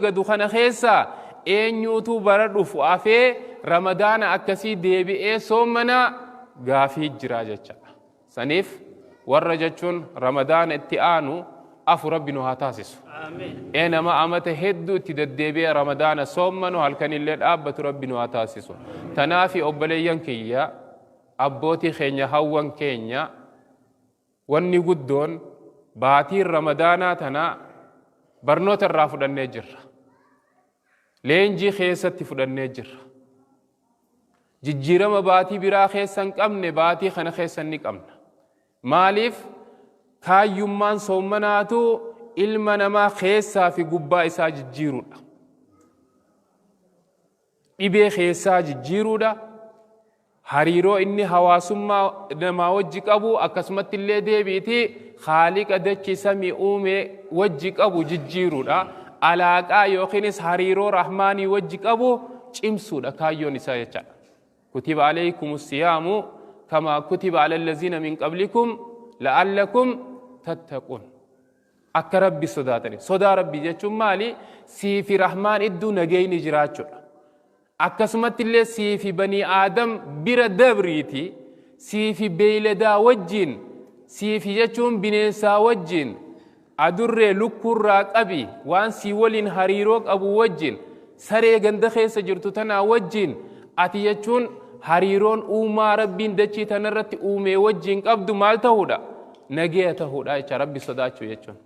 Gadu kana keessaa eenyuutu bara dhufu afee Ramadaana akkasii deebi'ee soommana gaafii jira jechaadha. Saniif warra jechuun Ramadaana itti aanu afu Rabbi nu haa taasisu. Ee nama amata hedduu itti deddeebi'ee Ramadaana soommanu, halkanillee dhaabbatu Rabbi nu haa taasisu. Tanaafi obboleeyyan kiyya, abbootii keenya, hawwan keenya, wanni guddoon baatiin Ramadaanaa tana barnoota irraa fudhannee jirra. Leenjii keessatti fudhannee jirra. Jijjiirama baatii biraa keessa hin qabne baatii kana keessa ni qabna. Maaliif? Kaayyummaan soommanaatu ilma namaa keessaa fi gubbaa isaa jijjiiruudha. Dhibee keessaa jijjiiruudha. Hariiroo inni hawaasummaa namaa wajji qabu, akkasumatti illee deebiiti Khaaliqa dachii samii uume wajji qabu jijjiiruudha. Alaaqaa yookiinis hariiroo Rahmaanii wajji qabu cimsuudha kaayyoon isaa jechaadha. Kutiba alaykum siyaamu kamaa kutiba ala allaziina min qablikum la'allakum tattaquun. Akka Rabbi sodaataniif. Sodaa Rabbii jechuun maali? Sii fi Rahmaan idduu nageenyi jiraachuudha. Akkasumatti illee sii fi banii Aadam bira dabriiti, sii fi beeyladaa wajjiin, sii fi jechuun bineensaa wajjiin, adurree lukkuurraa qabi waan sii waliin hariiroo qabu wajjiin, saree ganda keessa jirtu tanaa wajjiin, ati jechuun hariiroon uumaa Rabbiin dachii tanarratti uumee wajjiin qabdu maal tahuudha? Nageya tahuudha jecha Rabbi sodaachuu jechuun.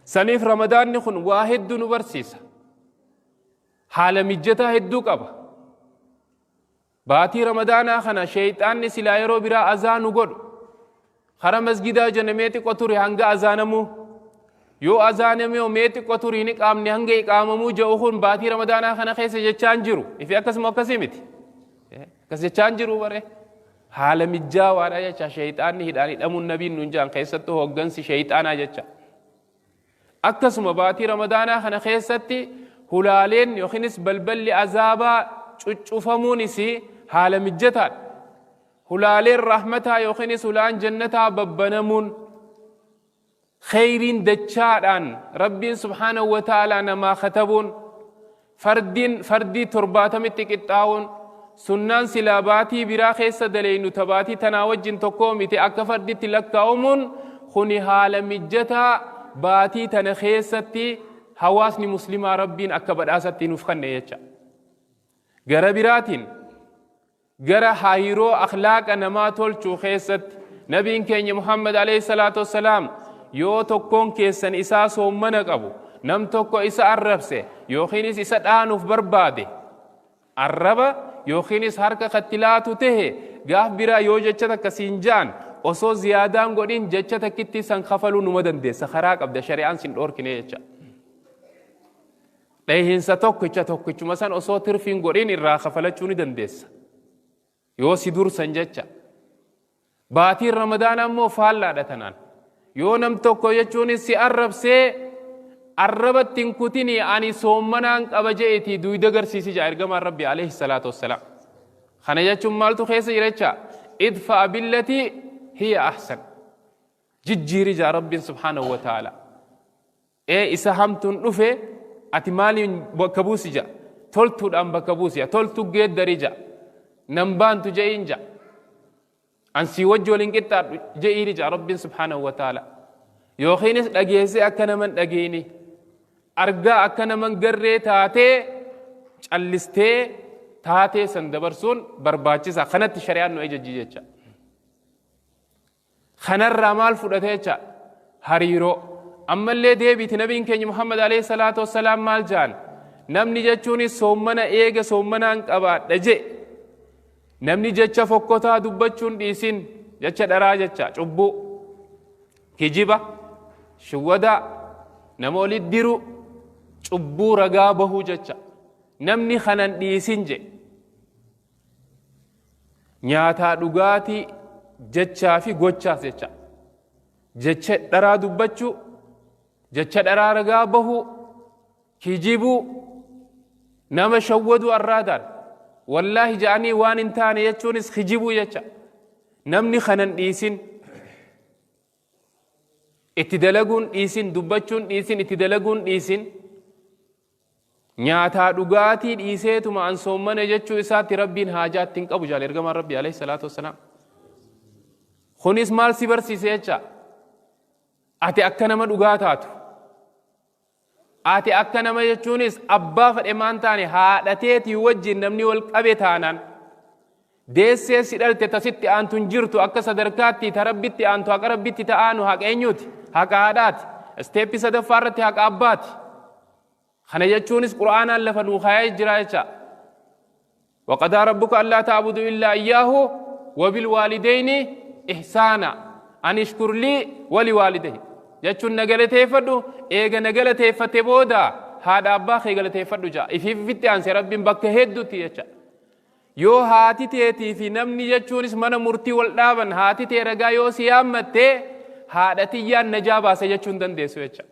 Saniif Ramadaanni kun waa hedduu nu barsiisa. Haala mijjataa hedduu qaba. Baatii Ramadaanaa kana sheeyxaanni silaa yeroo biraa azaa nu godhu. Kara masgidaa jenne mee xiqqo turi hanga azaanamuu. Yoo azaanamee mee xiqqo turi hin iqaamne hanga iqaamamuu jedhu kun baatii Ramadaanaa kana keessa jechaan jiru. Ifi akkasuma akkasii miti. Akkas jechaan jiru bare. Haala mijjaawaadha jecha sheeyxaanni hidhaan hidhamuun nabiin nuun jedhan keessattuu hooggansi sheeyxaanaa jecha. Akkasuma baatii Ramadaanaa kana keessatti hulaaleen yookiinis balballi azaabaa cuccufamuunis haala mijjataadha. Hulaaleen rahmataa yookiinis hulaan jannataa babbanamuun, kheyriin dachaadhaan Rabbiin subhaanahu wa ta'aalaa namaa katabuun, Fardiin fardii 70tti qixxaawuun, sunnaan silaa baatii biraa keessa daleynu ta baatii tanaa wajjin tokkoo miti akka farditti lakkaawumuun kuni haala mijjataa baatii tana keessatti hawaasni muslimaa Rabbiin akka badhaasatti nuuf kanne jecha. Gara biraatiin gara hariiroo akhlaaqa namaa tolchuu keessatti nabiin keenya Muhammad alayhi salaatu wassalaam, yoo tokkoon keessan isaa soommana qabu nam tokko isa arrabse yookiinis isa dhaanuuf barbaade, arraba yookiinis harka katti laatu tahe, gaaf biraa yoo jecha takka siin ja'an osoo ziyaadaan godhin jecha takkitti san kafaluu numa dandeessa, karaa qabda, shari'aan sin dhoorkine jecha. Dhahiinsa tokkicha tokkichuma san osoo tirfiin godhin irraa kafalachuu ni dandeessa. Yoo si dursan jecha. Baatiin Ramadaanaa immoo faallaadha tanaan. Yoo nam tokko jechuunis si arrabsee, arrabatti hin kutinii, ani soommanaan qaba je'iitii duyda garsiisi ja'a ergamaan Rabbi alayhi salaatu wassalaam. Kana jechuun maaltu keessa jira jecha? Idfa'a billatii hiya ahsan. Jijjiiri ja'a Rabbiin subhaanahu wa ta'ala. Ee isa hamtuun dhufe ati maaliin bakka buusi ja'a? Toltuudhaan bakka buusi ja'a. Toltu geeddari ja'a. Nan baantu je'iin ja'a. An sii wajji waliin qixxaadhu je'iini ja'a Rabbiin subhaanahu wa ta'ala. Yookiinis dhageessee akka naman dhageeni. Argaa akka naman garree taatee callistee taatee san dabarsuun barbaachisa. Kanatti shari'aan nu ajajji jecha. Kanarraa maal fudhate jecha? Hariiroo. Ammallee deebiiti nabiin keenya Muhammad alayhi salaatu wassalaam maal ja'an? Namni jechuunis soommana eega soommanaan qabaadha je. Namni jecha fokkotaa dubbachuun dhiisin, jecha dharaa, jecha cubbuu, kijiba, shuwwadaa, nama olit diru, cubbuu ragaa bahuu jecha. Namni kanan dhiisin je. Nyaataa, dhugaatii, jechaa fi gochaas jecha. Jecha dharaa dubbachuu, jecha dharaa ragaa bahuu, kijibuu, nama shawwaduu, arraadaan wallaahi ja'anii waan hin taane jechuunis kijibuu jecha. Namni kanan dhiisin, itti dalaguun dhiisin, dubbachuun dhiisin, itti dalaguun dhiisin. Nyaataa dhugaatii dhiiseetuma an soommana jechuu isaatti Rabbiin haajaa itti hin qabu jaal ergamaan Rabbii alayhi salaatu wassalaam. Kunis maal si barsiise jecha? Ati akka nama dhugaa taatu. Ati akka nama jechuunis abbaa fedhe maan taane haadha teetii wajjin namni wal qabe taanaan deessee si dhalte tasitti aantu hin jirtu akka sadarkaatti ta Rabbitti aantu haqa Rabbitti ta'aanu haqa eenyuuti? Haqa haadhaati. Isteeppii sadaffaa irratti haqa abbaati. Kana jechuunis Qur'aanaan lafa nuu kaayee jira jecha. Waqadaa rabbuka allaa ta'budu illaa iyyaahu wabilwaalideyni ihsaana an ishkur lii wali waalidayya jechuun na galateeffadhu eega na galateeffatte booda haadha abbaa kee galateeffadhu ja'a ifiif ifitti aanse rabbiin bakka hedduutti jecha. Yoo haati teetii fi namni jechuunis mana murtii wal dhaaban haati tee ragaa yoo si yaammatte haadha tiyyaan najaa baasa jechuun dandeessu jecha.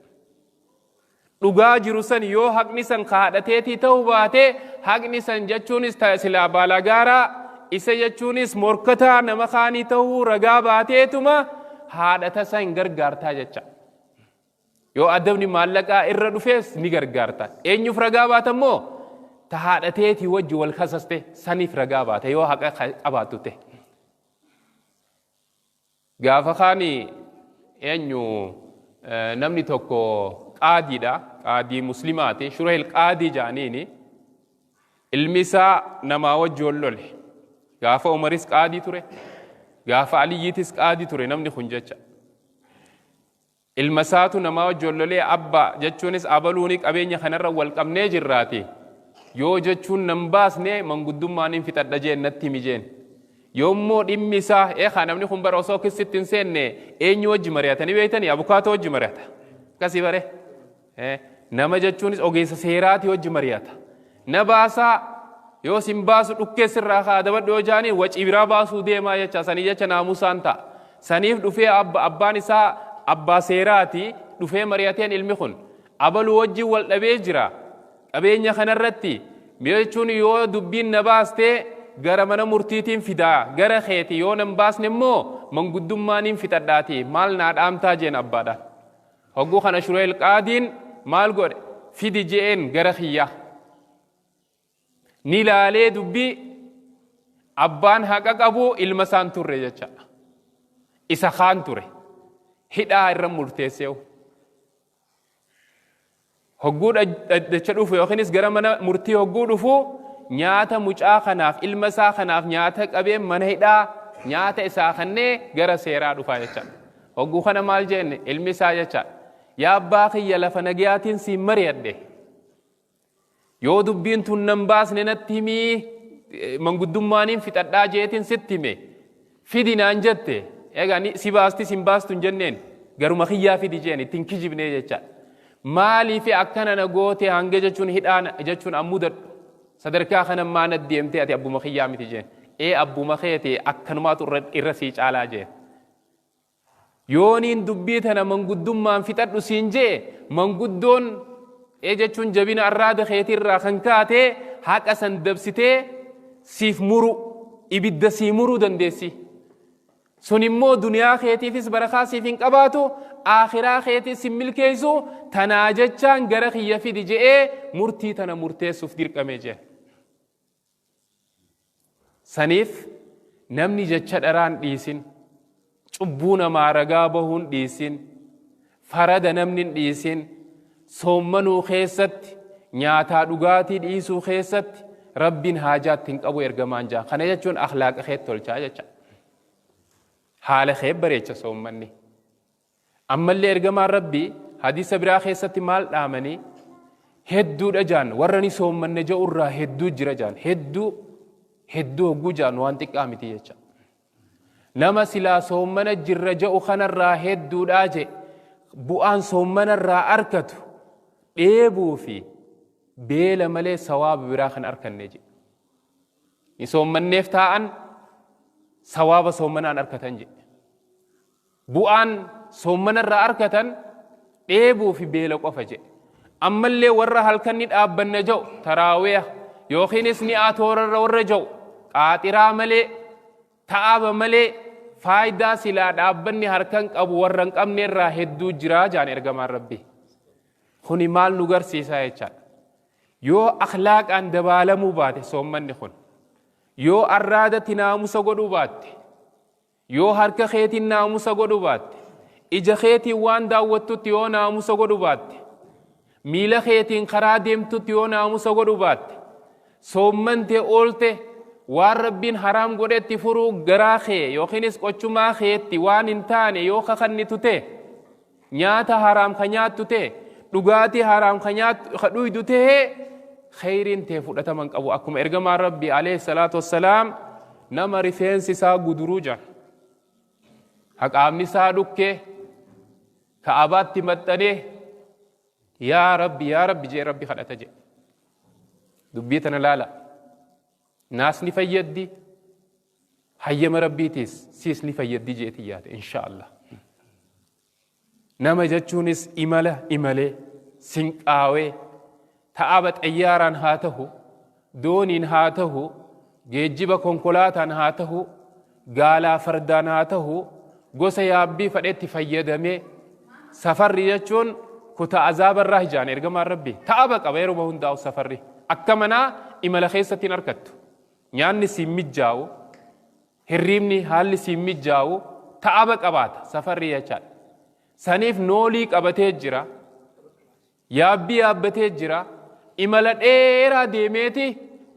Dhugaa jiru san yoo haqni san ka haadha teetii ta'uu baate haqni san jechuunis ta silaa baalagaaraa isa jechuunis morkataa nama kaanii ta'uu ragaa baateetuma haadha tasa hin gargaartaa jecha. Yoo adabni maallaqaa irra dhufees ni gargaarta. Eenyuuf ragaa baata immoo ta haadha teetii wajji wal kasaste saniif ragaa baata yoo haqa qabaattu ta'e. Gaafa kaani eenyu namni tokko qaadiidha. Qaadii muslimaati. Shurehil qaadii jaaniini. Ilmi isaa namaa wajji wal lole. Gaafa Umaris qaadii ture. Gaafa Aliyyiitis qaadii ture namni kun jecha. Ilma isaatu namaa wajji wal lolee abba jechuunis abaluuni qabeenya kanarra wal qabnee jirraati. Yoo jechuun nan baasne manguddummaan hin fixadha jeen natti himi jeen. Yoommoo dhimmi isaa eekaa namni kun bara osoo kissitti hin seenne eenyu wajji mari'ata ni beektanii abukaatoo wajji mari'ata. Akkasii bare. Nama jechuunis ogeessa seeraati wajji mari'ata. Na baasaa yoo sin baasu dhukkee sirraa kaa adabadhu yoo jaaniin wacii biraa baasuu deemaa jecha sanii jecha naamusaan ta'a. Saniif dhufee abba abbaan isaa abbaa seeraati dhufee mari'ateen ilmi kun abaluu wajjin wal dhabee jira. Qabeenya kanarratti jechuun yoo dubbiin na baaste gara mana murtiitiin fidaa gara keeti yoo nan baasne immoo manguddummaaniin fixadhaati maal naa dhaamtaa jeen abbaadhaan. Hogguu kana Shureel Qaadiin maal godhe? Fidi je'een gara kiyya. Ni laalee dubbii abbaan haqa qabu ilma isaan turre jecha. Isa kaan ture. Hidhaa irra murteesseewu. Hogguu dhaddacha dhufu yookiinis gara mana murtii hogguu dhufu nyaata mucaa kanaaf ilma isaa kanaaf nyaata qabee mana hidhaa nyaata isaa kannee gara seeraa dhufaa jecha. Hogguu kana maal jenne ilmi isaa jecha yaa abbaa kiyya lafa nagayaatiin siin mari'adhe. Yoo dubbiin tun nan baasne natti himii manguddummaaniin fixadhaa jeetiin sitti hime fidi naan jette egaa si baasti sin baastu hin jenneen garuma kiyyaa fidi jeen ittiin kijibnee jecha maaliif akkana na goote hanga jechuun hidhaa jechuun an mudadhu sadarkaa kana maa na deemtee ati abbuma kiyyaa miti jeen ee abbuma keeti akkanumaatu irra sii caalaa jeen Yooniin dubbii tana manguddummaan fixadhu siin je'e, manguddoon ee jechuun jabina arraada keetii irraa kan kaate haqa san dabsitee siif muru, ibidda sii muruu dandeessi. Sun immoo duniyaa keetiifis barakaa siif hin qabaatu, aakhiraa keetiis sin milkeessu, tanaa jechaan gara kiyya fidi je'ee murtii tana murteessuuf dirqame je'e. Saniif namni jecha dharaan dhiisin, cubbuu namaa ragaa bahuun dhiisin, farada namni hin dhiisin, soommanuu keessatti, nyaataa dhugaatii dhiisuu keessatti Rabbiin haajaatti hin qabu ergamaan jaa. Kana jechuun akhlaaqa kee tolchaa jecha. Haala kee bareecha soommanni. Ammallee ergamaan Rabbii hadiisa biraa keessatti maal dhaamanii hedduudha jaan warra ni soommanne ja'u irraa hedduu jira jaan hedduu hedduu hogguu jaan waan xiqqaa miti jecha. Nama silaa soommana jirra ja'u kanarraa hedduudhaa je bu'aan soommanarraa arkatu dheebuu fi beela malee sawaaba biraa kan arkanne je. Ni soommanneef taa'an sawaaba soommanaan arkatan jedhe. Bu'aan soommana irraa arkatan dheebuu fi beela qofa jedhe. Ammallee warra halkan ni dhaabbanna ja'u taraaweeha yookiinis ni atoorarra warra ja'u qaaxiraa malee ta'aba malee faayidaa silaa dhaabbanni harkan qabu warra hin qabne irraa hedduu jira jaan ergamaan Rabbii. Kuni maal nu garsiisaa jechaadha. Yoo akhlaaqaan dabaalamuu baate soommanni kun, yoo arraadatti naamusa godhuu baatte, yoo harka keetiin naamusa godhuu baatte, ija keetiin waan daawwattutti yoo naamusa godhuu baatte, miila keetiin karaa deemtutti yoo naamusa godhuu baatte, soommantee oolte waan Rabbiin haraam godhetti furuu garaa kee yookiinis qochumaa keetti waan hin taane yoo kakannitu ta'e, nyaata haraam ka nyaattu ta'e, dhugaatii haraam ka nyaattu ka dhuydu ta'e, kheyriin tee fudhatama hin qabu. Akkuma ergamaan Rabbii alayhi salaatu wassalaam nama rifeensi isaa guduruu jedhan, ka qaamni isaa dhukkee ka'abaatti maxxanee yaa Rabbi yaa Rabbi jee Rabbi kadhata jedhe. Dubbii tana laala. Naas ni fayyaddi, hayyama Rabbiitiis siis ni fayyaddi jeetii yaada insha Allah. Nama jechuunis imala imalee sinqaawee ta'aba xayyaaraan haa tahu, dooniin haa tahu, geejjiba konkolaataan haa tahu, gaalaa fardaan haa tahu, gosa yaabbii fadhetti fayyadamee safarri jechuun kutaa azaabarraa hijaan ergamaan Rabbii ta'aba qaba. Yeruma hundaa'u safarri akka manaa imala keessatti hin argattu. Nyaanni siin mijjaa'u, hirriibni haalli siin mijjaa'u, ta'aba qabaata safarri jechaadha. Saniif noolii qabatee jira, yaabbii yaabbatee jira, imala dheeraa deemeeti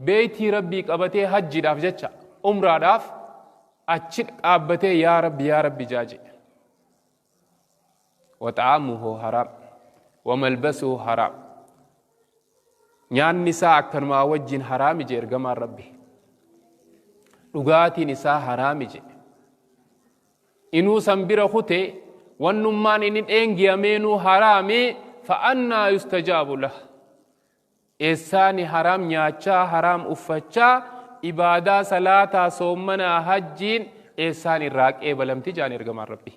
beeytii Rabbii qabatee hajjiidhaaf jecha umraadhaaf achi dhaabbatee yaa Rabbi yaa Rabbi jaaje. Waxa'amuhu haraam wamalbasuhu haraam, nyaanni isaa akkanumaa wajjin haraami je ergamaan Rabbi, dhugaatiin isaa haraami je. Inuu san bira kute, wannummaan inni dheengiyameenuu haraami. Fa'annaa yustajaabu lah? Eessaani haraam nyaachaa, haraam uffachaa, ibaadaa salaataa, soommanaa, hajjiin eessaan irraa qeebalamti jaan ergamaan Rabbi?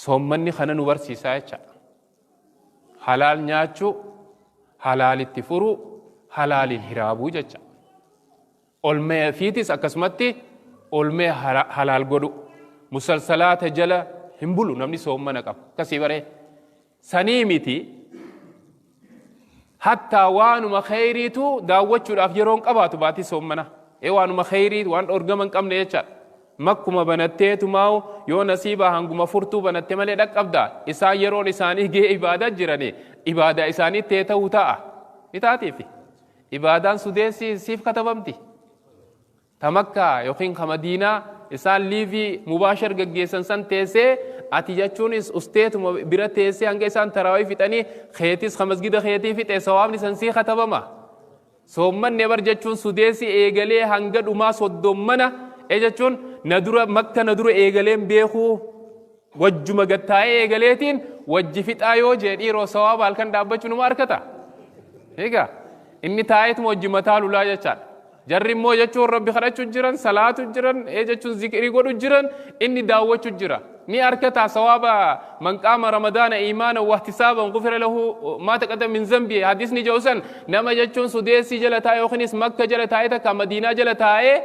Soommanni kana nu barsiisaa jechaadha. Halaal nyaachuu, halaalitti furuu, halaaliin hiraabuu jecha. Olmee fiitis akkasumatti olmee halaal godhu. Musalsalaata jala hin bulu namni soommana qabu. Akkasii baree. Sanii miti, hattaa waanuma kheyriitu daawwachuudhaaf yeroon qabaatu baatii soommana. Ee, waanuma kheyrii, waan dhorgama hin qabne jechaadha. Makkuma banatteetumaa'u yoo nasiibaa hanguma furtuu banatte malee dhaqqabda. Isaan yeroon isaanii gahee ibaadaa jirani. Ibaadaa isaanii tee ta'uu ta'a. Ni taatiifi. Ibaadaan sudeessi siif katabamti. Ta Makkaa yookiin ka Madiinaa isaan liivii mubaashar gaggeessan san teessee, ati jechuunis usteetuma bira teessee hanga isaan taraawii fixanii keetis ka masgida keetii fixe, sawaabni san sii katabama. Soommanni bar jechuun sudeessi eegalee hanga dhumaa soddommana e jechuun na dura Makka na dura eegaleen beekuu wajjuma gattaa'ee eegaleetiin wajji fixaa yoo jee, dhiiroo, sawaaba halkan dhaabbachuu numa arkata. Egaa inni taa'eetuma wajji mataa lulaa jechaadha. Jarri immoo jechuun Rabbi kadhachuu jiran, salaatu jiran, ee jechuun zikrii godhu jiran, inni daawwachuu jira. Ni arkataa sawaaba man qaama Ramadaana iimaana wahtisaaban gufira lahu maa taqaddama min zambi hadisni jedhu san. Nama jechuun sudeessii jala taa'e yookiinis Makka jala taa'e, takka Madiinaa jala taa'ee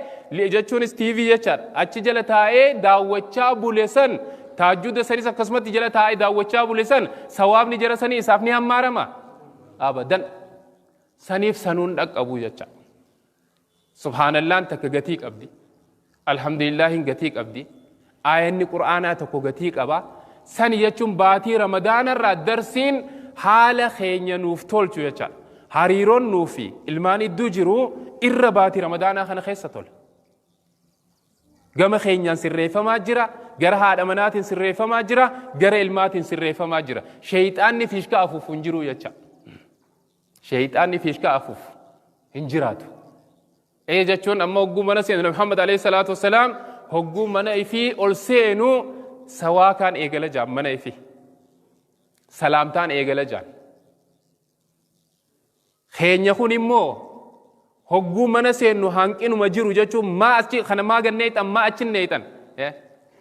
jechuunis TV jechaadha. Achi jala taa'ee daawwachaa bule san, taajjuda sanis akkasumatti jala taa'ee daawwachaa bule san, sawaabni jara sanii isaaf ni hammaarama. Abadan. Saniif sanuun dhaqqabu jecha. Subhaanallaan takka gatii qabdi. Alhamdulillaahin gatii qabdi. Aayanni Qur'aanaa tokko gatii qaba. Sani jechuun baatii Ramadaanarraa darsiin haala keenya nuuf tolchu jecha. Hariiroon nuufi ilmaan idduu jiru irra baatii Ramadaanaa kana keessa tola. Gama keenyaan sirreeffamaa jira, gara haadha manaatiin sirreeffamaa jira, gara ilmaatiin sirreeffamaa jira. Sheeyxaanni fiishka afuufu hin jiru jecha. Sheeyxaanni fiishka afuufu hin jiraatu. Ee, jechuun amma hogguu mana seenu, Muhammad alayhi salaatu wassalaam hogguu mana ifii ol seenu sawaakaan eegala jaan, mana ifii. Salaamtaan eegala jaan. Keenya kun immoo hogguu mana seennu hanqinuma jiru jechuun maa achi kana maa ganneexan, maa achi neexan,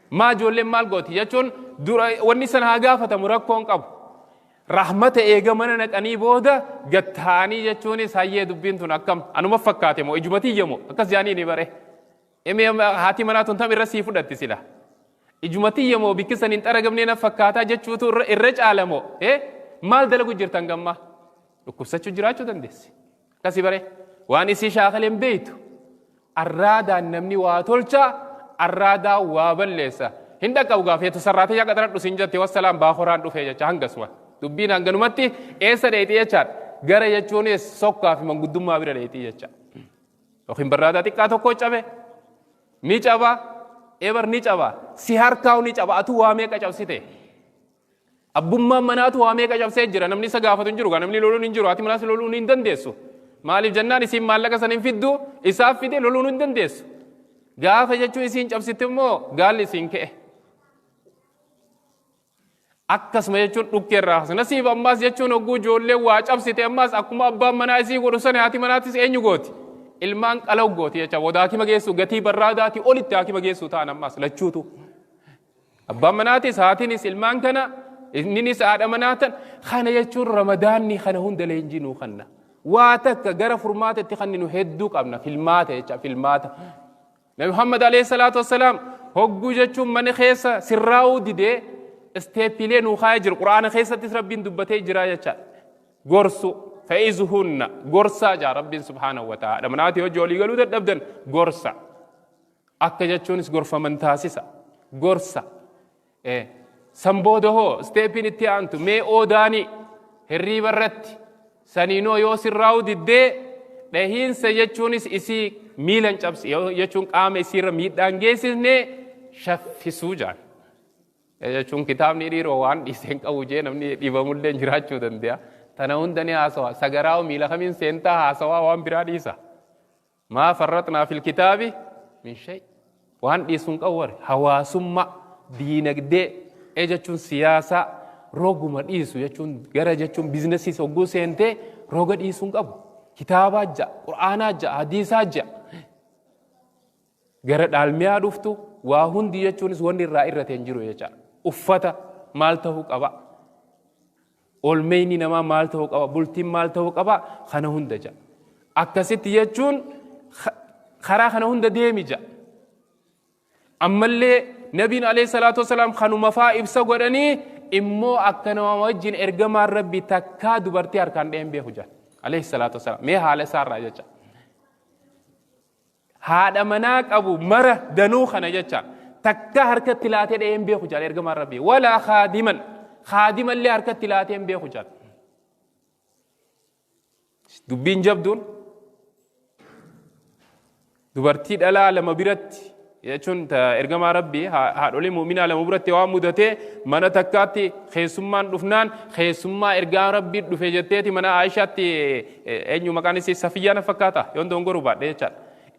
maa ijoolleen maal gooti jechuun dura wanni sana haa gaafatamu, rakkoon qabu. Rahmata eega mana naqanii booda gattaa'anii jechuunis hayyee, dubbiin tun akkam, anuma fakkaate moo ijuma tiyya moo akkas jaanii ni bare. Emi haati manaa tun tam irra sii fudhatti sila. Ijuma tiyya moo bikki san hin xaragamnee na fakkaataa jechuutu irra caala moo maal dalagu jirtan gammaa. Dhukkubsachuu jiraachuu dandeessi. Akkasii bare waan isii shaakalee hin beektu. Arraadaan namni waa tolcha, arraadaan waa balleessa. Hin dhaqqabu gaafeetu sarraatee yaa qaxaradhu siin jette, wassalaam, baakoraan dhufee jecha hangasuma. Dubbiin hanganumatti eessa dheexii jechaadha. Gara jechuunis sokkaa fi manguddummaa bira dheexii jecha. Yookiin barraadaa xiqqaa tokko cabe ni caba, ebar ni caba, si harkaa'u ni caba, atu waa meeqa cabsite. Abbummaan manaatu waa meeqa cabsee jira, namni isa gaafatu hin jiru, namni loluun hin jiru, haati manaas loluun hin dandeessu. Maaliif jennaan isiin maallaqa san hin fiddu, isaaf fide, loluun hin dandeessu. Gaafa jechuun isiin cabsitte immoo gaalli isiin ka'e. Akkasuma jechuun dhukkee irraa haasa. Nasiib ammaas jechuun hogguu ijoollee waa cabsite ammaas akkuma abbaan manaa isii godhu sana haati manaatis eenyu gooti? Ilmaan qalaw gooti jecha, booda haakima geessu, gatii barraadaatii olitti haakima geessu ta'an ammaas lachuutu. Abbaan manaatis haatinis ilmaan kana, inninis haadha manaa tan kana jechuun Ramadaanni kana hunda leenjii nuu kanna. Waa takka gara furmaata itti kanninu hedduu qabna, filmaata jecha, filmaata. Nabi Muhammad alayhi salaatu wassalaam hogguu jechuun mana keessa sirraa'uu didee isteeppiilee nuu kaa'ee jiru, Qur'aana keessattis Rabbiin dubbatee jira jecha. Gorsu, fa'izuhunna, gorsaa jaa Rabbiin subhaanahu wa ta'ala. Manaatii hojii olii galuu dadhabdan gorsa. Akka jechuunis gorfaman taasisa. Gorsa. San booda hoo isteeppiin itti aantu mee oodaanii hirriiba irratti saniinoo yoo sirraa'uu diddee dhahiinsa jechuunis isii miilan cabsi jechuun qaama isiirra miidhaan geessisne shaffisuu jaan. Jechuun kitaabni dhiiroo waan dhiisee hin qabu jee namni dhibamullee jiraachuu danda'a. Tana hunda ni haasawa. Sagaraa'u miila kamiin seentaa haasawaa waan biraa dhiisa. Maa farraxnaa fil kitaabi min shay. Waan dhiisu hin qabu warri hawaasummaa, diinagdee, jechuun siyaasaa roguma dhiisu jechuun gara jechuun biizinasiis hogguu seentee roga dhiisuu hin qabu. Kitaabaa ja'a, Qur'aanaa ja'a, hadiisaa ja'a. Gara dhaalmiyaa dhuftu waa hundi jechuunis wanni irraa irrate hin jiru jechaadha. Uffata maal ta'uu qaba? Oolmeyni namaa maal ta'uu qaba? Bultiin maal ta'uu qaba? Kana hunda ja'a. Akkasitti jechuun karaa kana hunda deemi ja'a. Ammallee Nabiin alayhi salaatu wasalaam kanuma faa ibsa godhanii immoo akka nama wajjin ergamaan Rabbi takkaa dubartii harkaan dha'een beeku ja'a. Alayhi salaatu wasalaam. Mee haala isaarraa jecha. Haadha manaa qabu mara danuu kana jecha takka harkatti laatee dha'ee hin beeku jaal ergamaan Rabbii. Walaa kaadiman, kaadimallee harkatti laatee hin beeku jaal. Dubbiin jabduun dubartii dhalaa lama biratti jechuun ergamaa Rabbii haadholii mu'minaa lama biratti waan mudatee, mana takkaatti keessummaan dhufnaan keessummaa ergaa Rabbii dhufe jetteeti mana Aayishaatti, eenyu maqaan isii, Safiyyaa na fakkaata yoon dongoruu baadhe jechaadha.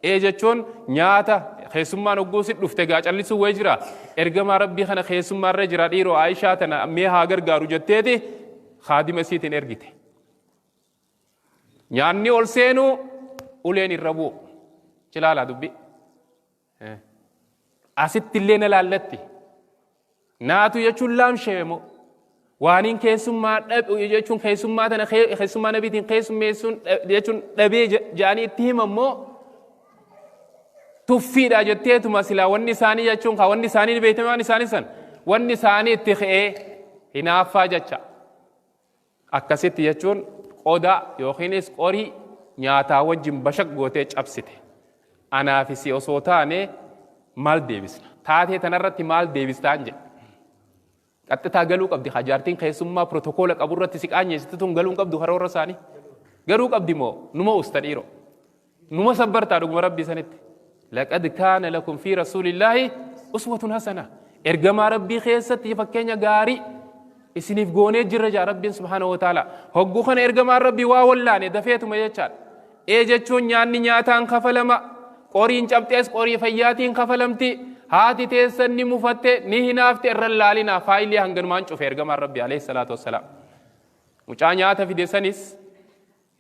Ee jechuun nyaata keessummaan hogguu si dhufte gaa callisuu wayi jira, ergamaa Rabbii kana keessummaarra jira, dhiiroo Aayishaa tana mee haa gargaaru jetteeti kaadima isiitiin ergite. Nyaanni ol seenuu uleen irra bu'u. Cilaalaa dubbii. Asitti illee na laallatti. Naatu jechuun laamsheewe moo? Waaniin keessummaa dhabu jechuun keessummaa tana keessummaa nabiitiin keessummeessuun jechuun dhabee jedhanii itti himan moo tuffiidha jetteetuma silaa wanni isaanii jechuun kaa wanni isaanii ni beektame, waan isaanii san wanni isaanii itti ka'ee hinaaffaa jecha. Akkasitti jechuun qodaa yookiinis qorii nyaataa wajjin bashaq gootee cabsite. Anaa fi si osoo taane maal deebisna? Taatee tanarratti maal deebistaan jedhe. Qaxxitaa galuu qabdi haa jaartiin, keessummaa pirotokoola qabu irratti si qaanyeessitu tun galuu hin qabdu karoora isaanii. Galuu qabdi moo numa usta dhiiroo? Numa sabbartaa dhuguma Rabbii sanitti. Laqad kaana lakum fi rasuulillaahi uswatun hasana. Ergamaa Rabbii keessatti fakkeenya gaarii isiniif goonee jirra jaa Rabbiin subhaanahu wa ta'ala. Hogguu kana ergamaan Rabbii waa wallaane dafeetuma jechaadha. Ee jechuun nyaanni nyaataan kafalama. Qoriin cabxees qorii fayyaatiin kafalamti. Haati teessan ni mufatte, ni hinaafte, irra laalinaa faayilii hanganumaan cufe ergamaan Rabbii alayhi salaatu wassalaam. Mucaa nyaata fide sanis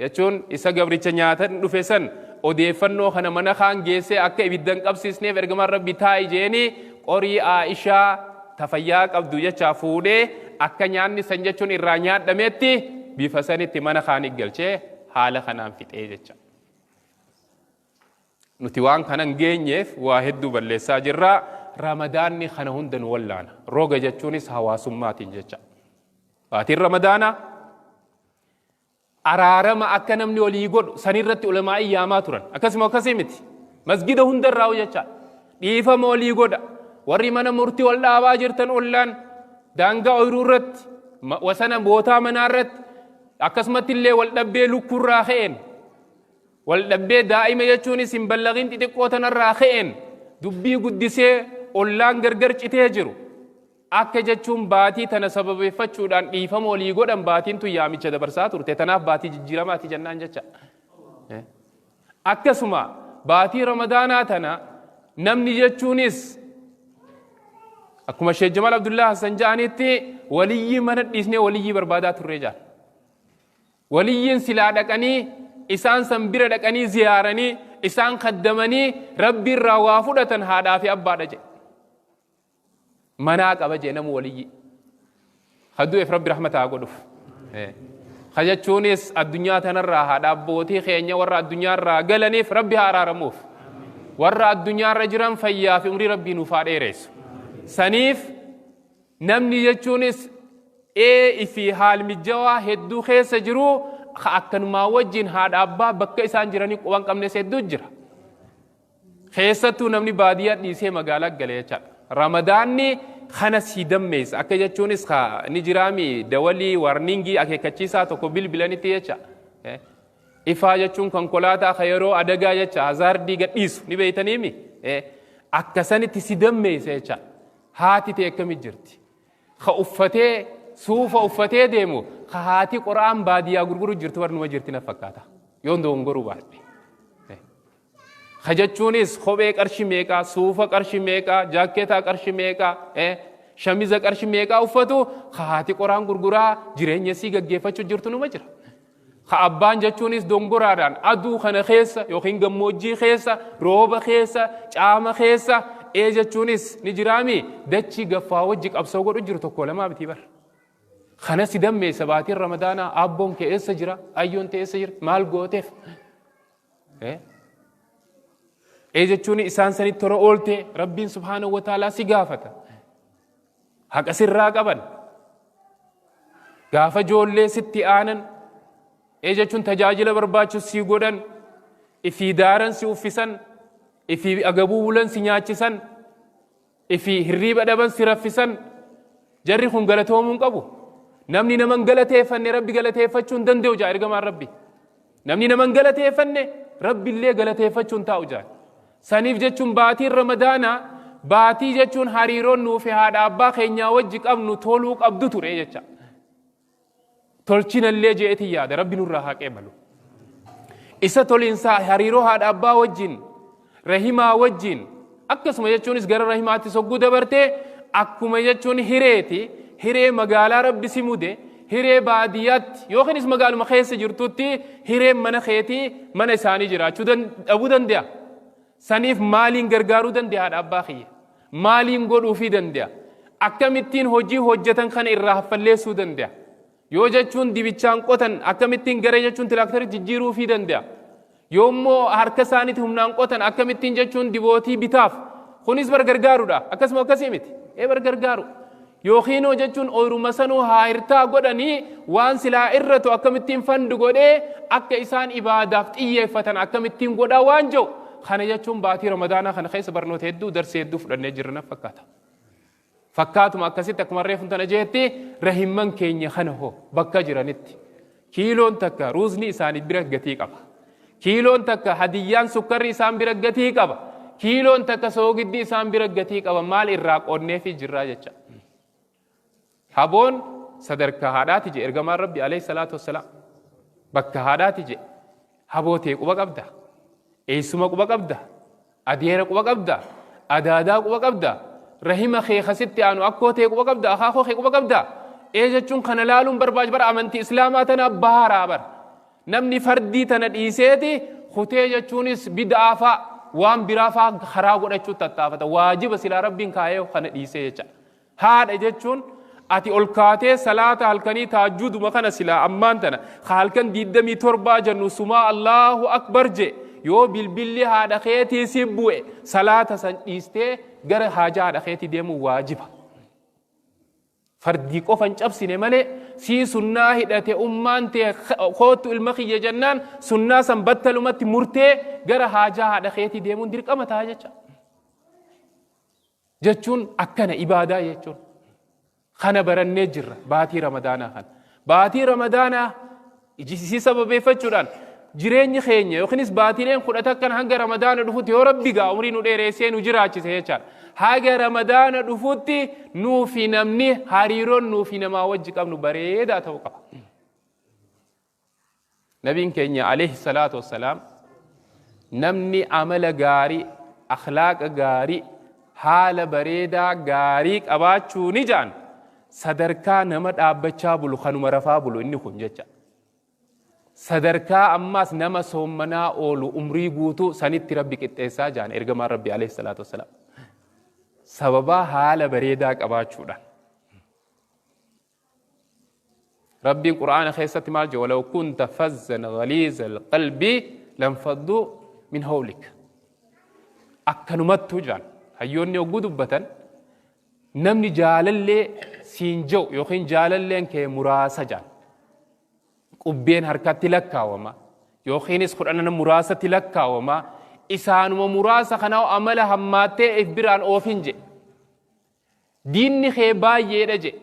jechuun isa gabricha nyaatan dhufe san odeeffannoo kana mana kaan geessee akka ibidda hin qabsiisneef ergamaan Rabbi taa'i jeeni qorii Aa'ishaa ta fayyaa qabdu jechaa fuudhee akka nyaanni san jechuun irraa nyaadhametti bifa sanitti mana kaanii galchee haala kanaan fixee jecha. Nuti waan kana hin geenyeef waa hedduu balleessaa jirra. Ramadaanni kana hunda nu wallaana. Roga jechuunis hawaasummaatiin jecha. Baatiin Ramadaanaa Araarama akka namni walii godhu sanirratti ulamaa'ii yaamaa turan. Akkasuma akkasii miti. Masgida hundarraa jecha dhiifama walii godha. Warri mana murtii wal dhaabaa jirtan, ollaan daangaa ooyiruu irratti, wasana bootaa manaa irratti, akkasumatti illee wal dhabbee lukkuurraa ka'een, wal dhabbee daa'ima jechuunis hin ballaqin xixiqqoo tanarraa ka'een dubbii guddisee ollaan gargar citee jiru. Akka jechuun baatii tana sababeeffachuudhaan dhiifama walii godhan baatiin tun yaamicha dabarsaa turte. Tanaaf baatii jijjiiramaati jennaan jecha. Akkasuma baatii Ramadaanaa tana namni jechuunis akkuma Sheekh Jamal Abdullaa Hassan ja'anitti waliyyii mana dhiisnee waliyyii barbaadaa turree jaan. Waliyyiin silaa dhaqanii isaan san bira dhaqanii ziyaaranii isaan kaddamanii Rabbi irraa waa fudhatan haadhaa fi abbaadha jedhe. Manaa qaba jee namu waliyyi. Ka du'eef Rabbi rahmata haa godhuuf. Ka jechuunis addunyaa tanarraa haadha abbootii keenya warra addunyaarraa galaniif Rabbi haa araaramuuf. Warra addunyaarra jiran fayyaa fi umrii Rabbii nuuf haa dheeressu. Saniif namni jechuunis ee fi haal mijjawaa hedduu keessa jiru ka akkanumaa wajjin haadha abbaa bakka isaan jiranii quban qabnes hedduu jira. Keessattuu namni baadiyyaa dhiisee magaalaa gale jechaadha. Ramadaanni kana si dammeessa. Akka jechuunis ni jiraami dawalii warningii akeekkachiisaa tokko bilbilanitti jecha. Ifaa jechuun konkolaataa ka yeroo adagaa jecha hazaardii gadhiisu ni beeytaniimi. Akkasanitti si dammeessa jecha. Haati ta'e akkamit jirti? Ka uffatee suufa uffatee deemu ka haati qoraan baadiyyaa gurguru jirtu barnuma jirti na fakkaata. Yoon dogongoruu baadhe. Ka jechuunis kophee qarshii meeqaa, suufa qarshii meeqaa, jaakkeetaa qarshii meeqaa, shamiza qarshii meeqaa uffatu ka haati qoraan gurguraa jireenya isii gaggeeffachuu jirtu numa jira. Ka abbaan jechuunis dongoraadhaan aduu kana keessa yookiin gammoojjii keessa, rooba keessa, caama keessa ee jechuunis ni jiraami dachii gaffaa wajji qabsoo godhu jiru tokko lamaa miti bara. Kana si dammeessa baatiin Ramadaanaa. Abboon kee eessa jira? Ayyoon tee eessa jira? Maal gooteef? Ee jechuun isaan sanitti tola oolte Rabbiin subhaanahu wa ta'aalaa si gaafata. Haqa sirraa qaban. Gaafa ijoollee sitti aanan, ee jechuun tajaajila barbaachisu si godhan, ifii daaran si uffisan, ifii agabuu bulan si nyaachisan, ifii hirriiba dhaban si raffisan, jarri kun galatoomuu hin qabu. Namni nama hin galateeffanne Rabbi galateeffachuu hin danda'u jaa ergamaan Rabbi. Namni nama hin galateeffanne Rabbi illee galateeffachuu hin taa'u jaa. Saniif jechuun baatiin Ramadaanaa baatii jechuun hariiroon nuufi haadha abbaa keenyaa wajji qabnu toluu qabdu ture jecha. Tolchinallee je'eetiin yaada, Rabbi nurraa haa qeebalu. Isa toliinsaa hariiroo haadha abbaa wajjin, rahimaa wajjin, akkasuma jechuunis gara rahimaatti sogguu dabartee akkuma jechuun hireeti, hiree magaalaa Rabbi si mude, hiree baadiyyaatti yookiinis magaaluma keessa jirtutti hireen mana keetii mana isaanii jiraachuu dhabuu danda'a. Saniif maaliin gargaaruu danda'a haadha abbaa kiyya? Maaliin godhuufii danda'a? Akkamittiin hojii hojjetan kana irraa haffalleessuu danda'a? Yoo jechuun dibichaan qotan akkamittiin gara jechuun tiraaktara jijjiiruufii danda'a? Yoo immoo harka isaaniitti humnaan qotan akkamittiin jechuun dibootii bitaaf? Kunis bar gargaaruudha. Akkasuma akkasii miti. Ee bar gargaaru. Yookiinoo jechuun ooyiruma sanuu haa hirtaa godhanii waan silaa irratu akkamittiin fandi godhee akka isaan ibaadaaf xiyyeeffatan akkamittiin godhaa waan jiru. Kana jechuun baatii Ramadaanaa kana keessa barnoota hedduu, darsii hedduu fudhannee jirra na fakkaata. Fakkaatuma akkasitti akkuma reefu tana jeetti rahimman keenya kana hoo bakka jiranitti. Kiiloon takka ruuzni isaanii bira gatii qaba. Kiiloon takka hadiyyaan sukkarri isaan bira gatii qaba. Kiiloon takka soogiddi isaan bira gatii qaba. Maal irraa qoonneefii jirraa jecha. Haboon sadarkaa haadhaati je ergamaan Rabbi alayhi salaatu wassalaam. Bakka haadhaati je. Haboo tee quba qabda. Eessuma quba qabda. Adeera quba qabda. Adaadaa quba qabda. Rahima kee kasitti aanu akkoo tee quba qabda. Akaakoo kee quba qabda. Ee jechuun kana laaluun barbaach bara amantii Islaamaa tana baaraa bara. Namni fardii tana dhiiseeti kutee jechuunis bid'aa fa'a waan biraa fa'a karaa godhachuu tattaafata. Waajiba silaa Rabbiin kaayee kana dhiisee jecha. Haadha jechuun ati ol kaatee salaata halkanii taajjuduma kana silaa ammaan tana ka halkan 27 jennu sumaa Allahu Akbar je yoo bilbilli haadha keetii si bu'e salaata san dhiistee gara haajaa haadha keetii deemuun waajiba. Fardii qofa hin cabsine malee sii sunnaa hidhate ummaan tee koottu ilma kiyya jennaan sunnaa san battalumatti murtee gara haajaa haadha keetii deemuun dirqama ta'a jecha. Jechuun akkana ibaadaa jechuun. Kana barannee jirra baatii Ramadaanaa kana. Baatii Ramadaanaa isii sababeeffachuudhaan jireenyi keenya yookiinis baatiileen kudha takkan hanga Ramadaana dhufutti yoo Rabbi gaa umrii nu dheereessee nu jiraachise jechaadha. Haga Ramadaana dhufutti nuufi namni hariiroon nuufi namaa wajji qabnu bareedaa ta'uu qaba. Nabiin keenya alayhi salaatu wassalaam namni amala gaarii, akhlaaqa gaarii, haala bareedaa gaarii qabaachuu ni jaan sadarkaa nama dhaabbachaa bulu kanuma rafaa bulu inni kun jecha. Sadarkaa ammaas nama soommanaa oolu umrii guutuu sanitti Rabbi qixxeessaa jaan ergamaan Rabbi alayhi salaatu wassalaam. Sababaa haala bareedaa qabaachuudhaan. Rabbiin Qur'aana keessatti maal jedha? Walaw kunta fazzan ghaliizal qalbi lanfadduu min hawlik. Akkanumattuu jedhan hayyoonni yogguu dubbatan namni jaalallee siin jedhu yookiin jaalalleen kee muraasa jedhan. Qubbeen harkatti lakkaawama yookiinis kudhanan muraasatti lakkaawama isaanuma muraasa kanaa amala hammaattee if biraan oofin jedhe. Diinni kee baay'eedha jedhe.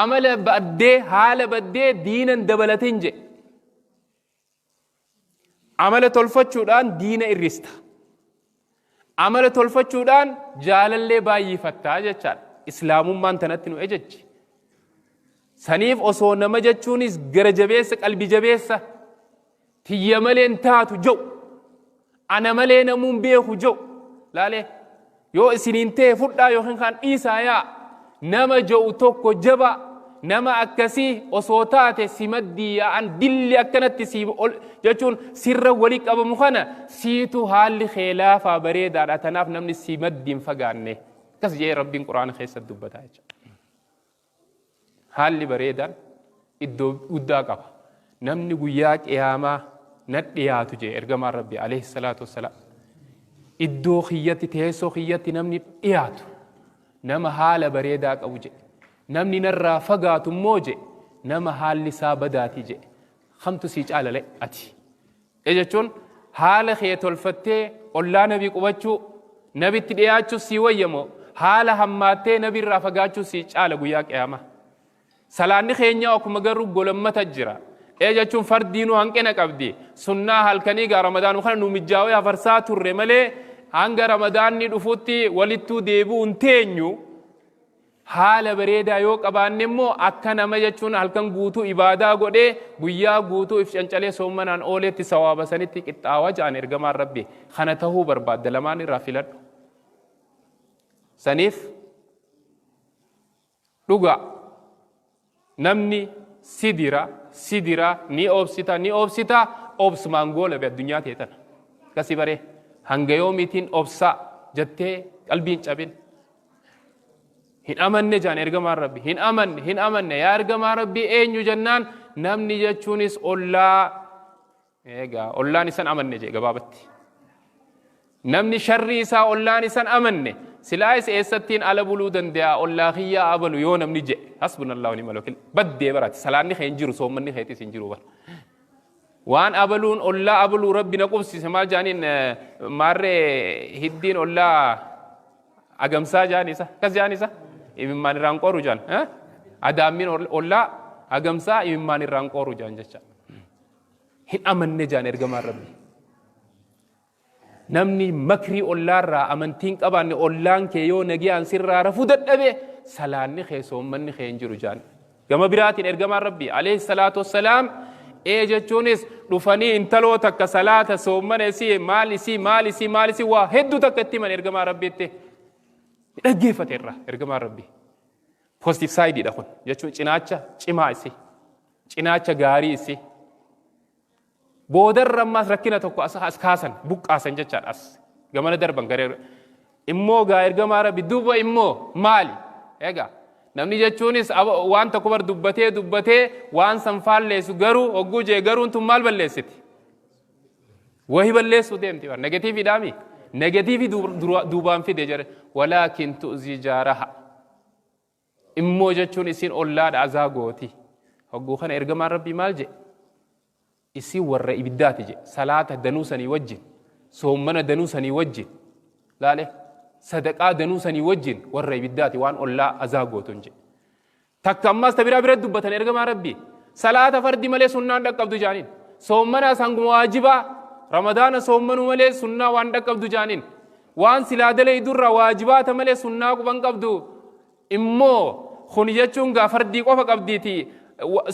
Amala baddee haala baddee diinan dabalatin jedhe. Amala tolfachuudhaan diina irrista. Amala tolfachuudhaan jaalallee baay'ifattaa jechaadha. Islaamummaan tanatti nu ejejji. Saniif osoo nama jechuunis gara jabeessa qalbi jabeessa tiyya malee hin taatu jedhu ana malee namuun beeku jedhu laalee yoo isiniin ta'e fudhaa yookiin kan dhiisaa yaa nama jedhu tokko jaba nama akkasii osoo taate si maddii yaa'an dilli akkanatti si ol jechuun sirra wali qabamu kana siitu haalli kee laafaa bareedaadha tanaaf namni si maddiin fagaanne akkas jedhee rabbiin quraana keessatti dubbataa jechuudha. Haalli bareedaan iddoo guddaa qaba. Namni guyyaa qiyaamaa na dhiyaatu jee ergamaan Rabbi alayhi salaatu wassalaam. Iddoo kiyyatti teessoo kiyyatti namni dhiyaatu nama haala bareedaa qabu jedhe. Namni narraa fagaatu immoo jedhe nama haalli isaa badaati jedhe. Kamtu sii caalale ati? E jechuun haala kee tolfattee ollaa nabii qubachuu, nabitti dhiyaachuu sii wayya moo haala hammaattee nabi irraa fagaachuu sii caala guyyaa qiyaamaa? Salaanni keenyaa akkuma garuu golammata jira. E jechuun fardiinuu hanqina qabdi. Sunnaa halkanii gaa ramadaanu kana nu mijjaawee hafarsaa turre malee hanga ramadaanni dhufutti walittuu deebi'uu hin teenyu. Haala bareedaa yoo qabaanne immoo akka nama jechuun halkan guutuu ibaadaa godhee guyyaa guutuu if cancalee soommanaan ooleetti sawaaba sanitti qixxaawa ja'an ergamaan Rabbi. Kana tahuu barbaadda lamaan irraa filadhu. Saniif dhugaa namni si dira si dira ni obsita ni obsita obsumaan goolabe addunyaa tee tana. Akkasii baree hanga yoomiitiin obsaa jettee qalbiin cabin. Hin amanne jaan ergamaan Rabbi. Hin amanne, hin amanne. Yaa ergamaa Rabbi eenyu jennaan namni jechuunis ollaa eegaa ollaan isan amanne jee gabaabatti. Namni sharrii isaa ollaan isan amanne silaayis eessattiin ala buluu danda'a ollaa kiyyaa abalu yoo namni jee hasbunallahu ni'mal wakiil baddee barati salaanni kee hin jiru soommanni keetis hin jiru bara. Waan abaluun ollaa abaluu Rabbi na qubsiise maal jaaniin maarree hiddiin ollaa agamsaa jaan isa akkas jaan isa imimmaan irraan qoru jaan adaammiin ollaa agamsaa imimmaan irraan qoru jaan jecha hin amanne jaan ergamaan Rabbi. Namni makrii ollaarraa amantii hin qabaanne ollaan kee yoo nagiyaan sirraa rafuu dadhabe salaanni kee soommanni kee hin jiru jaan. Gama biraatiin ergamaan Rabbii alayhi salaatu wassalaam ee jechuunis dhufanii intaloo takka salaata soommana isii maal isii maal isii maal isii waa hedduu takka itti himan ergamaa Rabbiitti. Dhaggeeffate irraa ergamaan Rabbii. Positive side dha kun jechuun cinaacha cimaa isii cinaacha gaarii isii. Boodarra ammaas rakkina tokko as as kaasan buqqaasan jechaadha as gamana darban garee immoo gaa ergamaa rabbi duuba immoo maali egaa namni jechuunis waan tokko bar dubbatee dubbatee waan san faalleessu garuu hogguu jee garuun tun maal balleessiti wahi balleessuu deemti bar negatiiviidhaami negatiivii duubaan fide jedhe walaakin tu'zii jaaraha Immoo jechuun isiin ollaadha azaa gooti. Hogguu kana ergamaan Rabbii maal jedhe? Isin warra ibiddaati jedhe. Salaata danuu sanii wajjin, soommana danuu sanii wajjin, laale sadaqaa danuu sanii wajjin warra ibiddaati waan ollaa azaa gootun jedhe. Takka ammaas ta biraa bira dubbatan ergamaa Rabbii. Salaata fardi malee sunnaan dhaqqabdu jaaniin. Soommanaas hanguma waajibaa Ramadaana soommanuu malee sunnaa waan dhaqqabdu jaaniin. Waan silaa dalaydurraa waajibaata malee sunnaa quban qabdu immoo kun jechuun gaa fardii qofa qabdiiti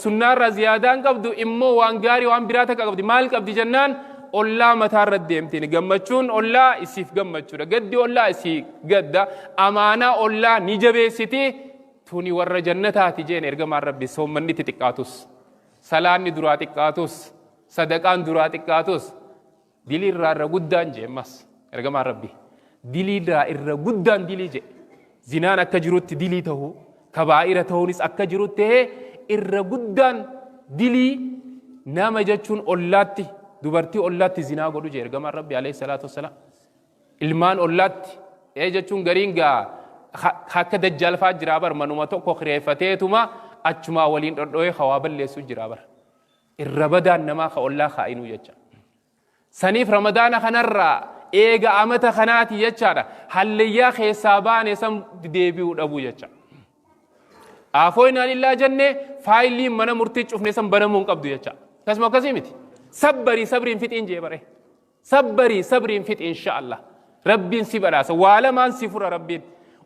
sunnaarraa ziyaadaan qabdu immoo waan gaarii waan biraa takka qabdi maal qabdi jennaan ollaa mataarra deemtiin gammachuun ollaa isiif gammachuudha gaddi ollaa isii gadda amaanaa ollaa ni jabeessiti tuni warra jannataati jeen ergamaan rabbi soommanni itti xiqqaatus salaanni duraa xiqqaatus sadaqaan duraa xiqqaatus Dilii irraa irra guddaan jee ammas ergamaan rabbi dilii irraa irra guddaan dilii jee zinaan akka jirutti dilii ta'uu kabaa'ira ta'uunis akka jirutti ta'ee irra guddaan dilii nama jechuun ollaatti dubartii ollaatti zinaa godhu jee ergamaan rabbi alayhi salaatu wassalaam ilmaan ollaatti ee jechuun gariin gaa akka dajjaal fa'aa jiraa bar manuma tokko kireeffateetuma achumaa waliin dhodho'ee hawaa balleessu jiraa bar Irra badaan namaa ka ollaa kaa'inuu jecha. Saniif ramadaana kanarraa eega amata kanaati jechaadha. Hallayyaa keessaa baane san deebi'uu dhabuu jecha. Aafoynaan illaa jenne faayiliin mana murtii cufne san banamuu hin qabdu jecha. Akkasuma akkasii miti. Sabbarii sabriin fixiin jee bare. Sabbarii sabriin fixi insha Allah. Rabbiin si badhaasa. Waa lamaan si fura Rabbiin.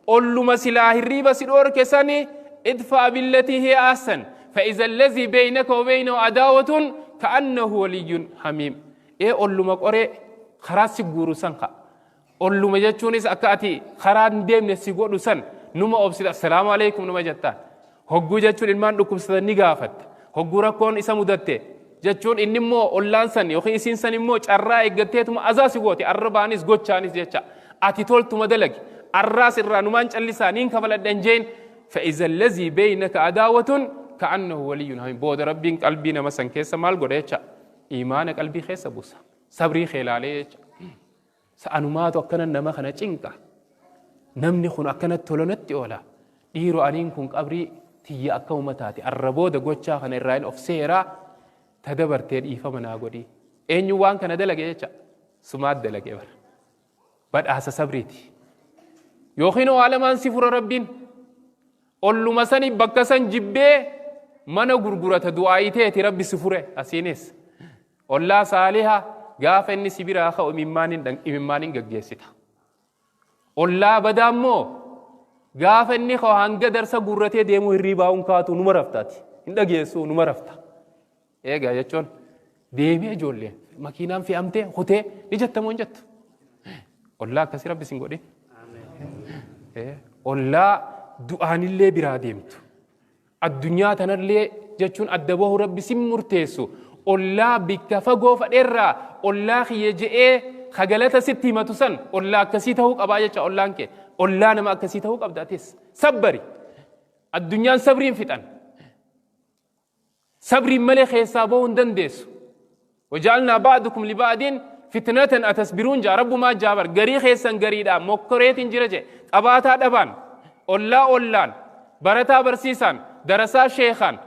Olluma silaa hirriiba si dhoorke sani idfaa billatii hiya ahsan. Fa'iza allazii beeynaka wa beeynahu adaawatun ka'annahu waliyyun hamiim. Ee olluma qoree karaa si guuru san ka'a. Olluma jechuunis akka ati karaa hin deemne si godhu san numa obsita assalaamu alaikum numa jettaan. Hogguu jechuun ilmaan dhukkubsatan ni gaafatta. Hogguu rakkoon isa mudatte jechuun inni immoo ollaan san yookiin isiin san immoo carraa eeggatteetuma azaa si goote arrabaanis gochaanis jecha. Ati toltuma dalagi. Arraas irraa numaan callisaa niin kafaladha hin jeen. Fa'iza allazii beeynaka adaawatun ka'annahu waliyyun hamiim. Booda Rabbiin qalbii nama san keessa maal godha jecha. Imaana qalbii keessa buusa. Sabrii kee laalee jecha. Sa anumaatu akkana nama kana cinqa. Namni kun akkana tola natti oola. Dhiiro aniin kun qabrii tiyya akkamuma taate. Arra booda gochaa kana irraa hin of seeraa ta dabartee dhiifama naa godhii. Eenyu waan kana dalage jecha? Sumaat dalage bara. Badhaasa sabriiti. Yookiin waa lamaan si fura Rabbiin. Olluma sani bakka san jibbee mana gurgurata du'aa'ii teeti Rabbi si fure asiinis. Ollaa saaliha gaafa inni si biraa ka'u imimmaaniin gaggeessita. Ollaa badaa immoo gaafa inni ka'u hanga darsa guurratee deemuu hirriibaa hin kaatu numa raftaati. Hin dhageessu numa rafta. Eegaa jechuun deemee ijoolleen makiinaan fe'amtee kutee ni jettamoo hin jettu. Ollaa akkasii rabbi sin godhin. Ollaa du'aanillee biraa deemtu. Addunyaa tanallee jechuun adda bahuu rabbi sin murteessu ollaa bikka fagoo fadheerraa ollaa kiyya je'ee ka galata sitti himatu san ollaa akkasii ta'uu qabaa jecha ollaan kee ollaa nama akkasii ta'uu qabda atis sabbari addunyaan sabriin fixan Sabriin malee keessaa bahuu hin dandeessu. Waja'alnaa ba'dukum liba'din fitnatan atasbiruun jaa rabbumaa jaa bar garii keessan gariidhaan mokkoreetiin jira jee qabaataa dhabaan ollaa ollaan barataa barsiisaan darasaa sheekaan